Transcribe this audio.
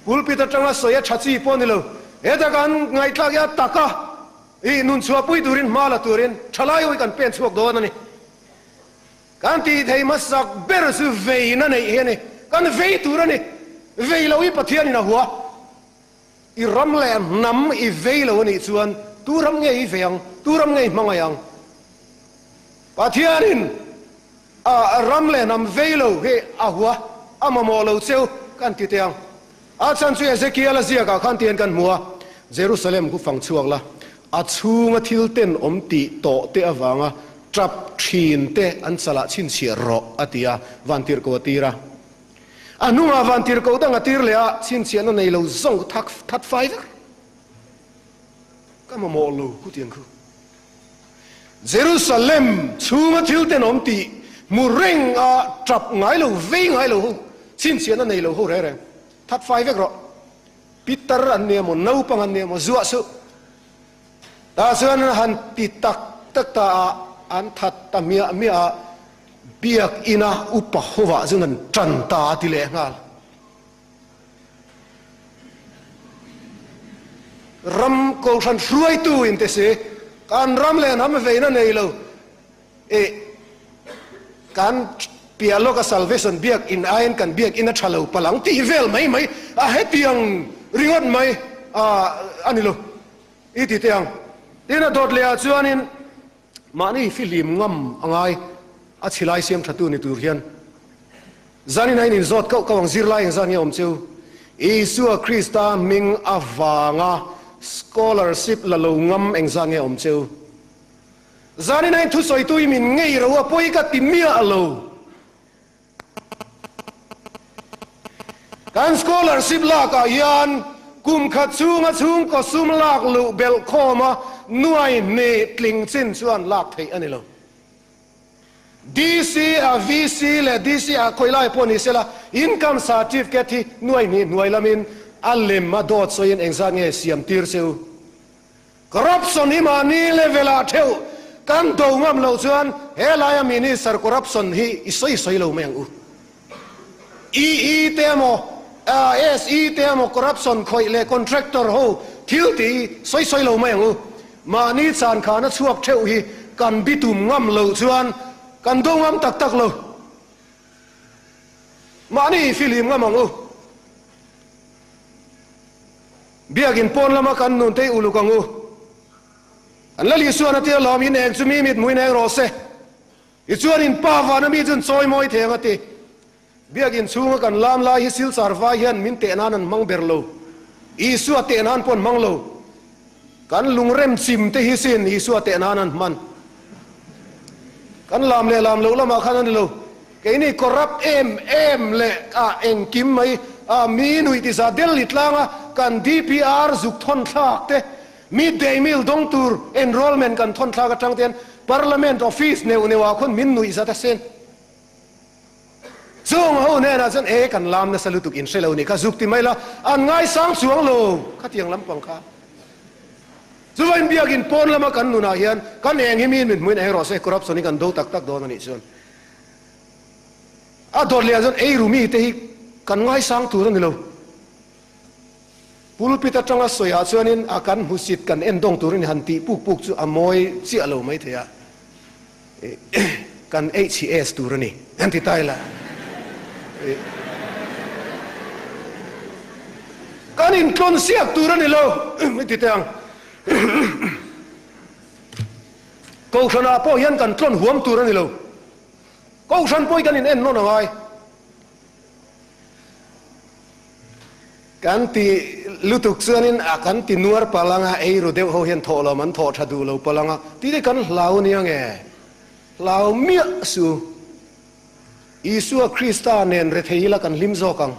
Pulpit atanga sawi a tha chi pawh a ni lo. Heta kan ngaihthlak hi a tak a, i nun chhuahpui turin hma la turin thalai ho hi kan pen chhuak dawn a ni. Kan tih thei hmasak ber chu veina neih hi a ni. Kan vei tur a ni. Vei lo hi Pathianin a hua. I ram leh hnam i vei lo a nih chuan tu ram nge i vei ang? Tu ram nge i hmangaih ang? Pathianin a ram leh hnam vei lo hi a hua, a mamawh lo cheu kan ti teh ang. A chhan chu Ezekiel-a ziakah khan tihian kan hmu a, Jerusalem khu fang chhuak la, a chhunga thil ten awm tih tawh te avanga tap thin te an chalah chhinchhiah rawh, a ti a, vantirhkoh a tir a. A hnungah vantirhkoh dang a tir leh a, chhinchhiahna nei lo zawng thak that fai vek. Ka mamawh lo khu tiang khu. Jerusalem chhunga thil tenawm tih hmu reng a tap ngai lo, vei ngai lo ho, chhinchhiahna nei lo ho reng reng that fai vek rawh. Pitar an nia maw, naupang an nia maw, zuah suh. Tah chuan an han ti tak tak ta a, an that ta miah miah a, biakina upa hovah chuan an tan ta a ti leh nghal. Ram kohhran hruaitu in te si, kan ram leh hnam veina nei lo e, kan piah lawka salvation biak in aiin kan biak in a tha lo palang tih vel mai mai a hetiang ringawt mai a ni lo i ti teh ang. Tin a dawt leh ah chuanin mahni fihlim ngam a ngai a chhilai siam tha tu ni tur hian. Zanin a in inzawt kauh kauh ang zirlai engzat nge awm chu? Isua Krista hming avanga scholarship la lo ngam engzat nge awm chu? Zanin a in thusawitu i min ngei ro a pawi ka ti miah lo. Kan scholarship lakah hian kum khat chhunga chhungkaw sum lak luh belh khawma nuai hnih tling chin chuan lak theih a ni lo. DC a VC leh DC ah khawi lai pawh ni sela income certificate hi nuai hnih hnuai lamin a lem a dawt sawiin engzat nge siam tir che u? Corruption hi mahni level ah theuh kan do ngam loh chuan he laia minister corruption hi i sawi sawi lo mai ang u. EE te emaw SE te emaw corruption khawih leh contractor ho thil tih hi sawi sawi lo mai ang u. Mahni chan khana chhuak theuh hi kan bitum ngam loh chuan kan do ngam tak tak lo. Mahni i fihlim ngam ang u. Biakin pawn lama kan nun te i uluk ang u. An la Lisuan a tia lawm in eng chu mi mit hmuin eng rawh se. Tichuan in pa vana mi chuan chawi mawi thei ang a ti. Biakinn chhunga kan lam lai hi Silchar vai hian min teh nan an hmang ber lo. Isua teh nan pawh an hmang lo. Kan lungrem chim te hi sin Isua teh nan an hman. Kan lam leh lam loh lamah khan a ni lo. Keini corrupt em em leh a engkim mai a mi nuih tisa Delhi tlanga kan DPR zuk thawn thlak te Midday meal dawng tur enrollment kan thawn thlak atang te hian Parliament office neuh neuh ah khawn min nuih zat a sen. Chung ho hnenah chuan e kan lam nasa lutuk in hre lo nih kha zuk ti mai la an ngaisang chuang lo khatiang lampang kha. Chuvain biakin pawn lama kan nunah hian kan eng hi miin min hmuin eng rawh se corruption hi kan do tak tak dawn a nih chuan a dawt leh ah chuan eiru mite hi kan ngaisang tur a ni lo. Pulpit atanga sawiah chuanin a kan hmusit kan en dawng turin han tih puk puk chu a mawi chiah lo mai thei a, kan HCS tur a ni an ti ta ila. Kan intlawn siak tur a ni lo i ti teh ang. Kohhranah pawh hian kan tlawn huam tur a ni lo. Kohhran pawh hi kan in en nawn a ngai. Kan ti lutuk chuanin a kan ti nuar palh anga, ei ru deuh ho hian thawh lo an thawh tha duh lo palh anga tih te kan hlau nia nge? Hlau miah su. Isua Krista nen rethei ila kan hlim zawk ang.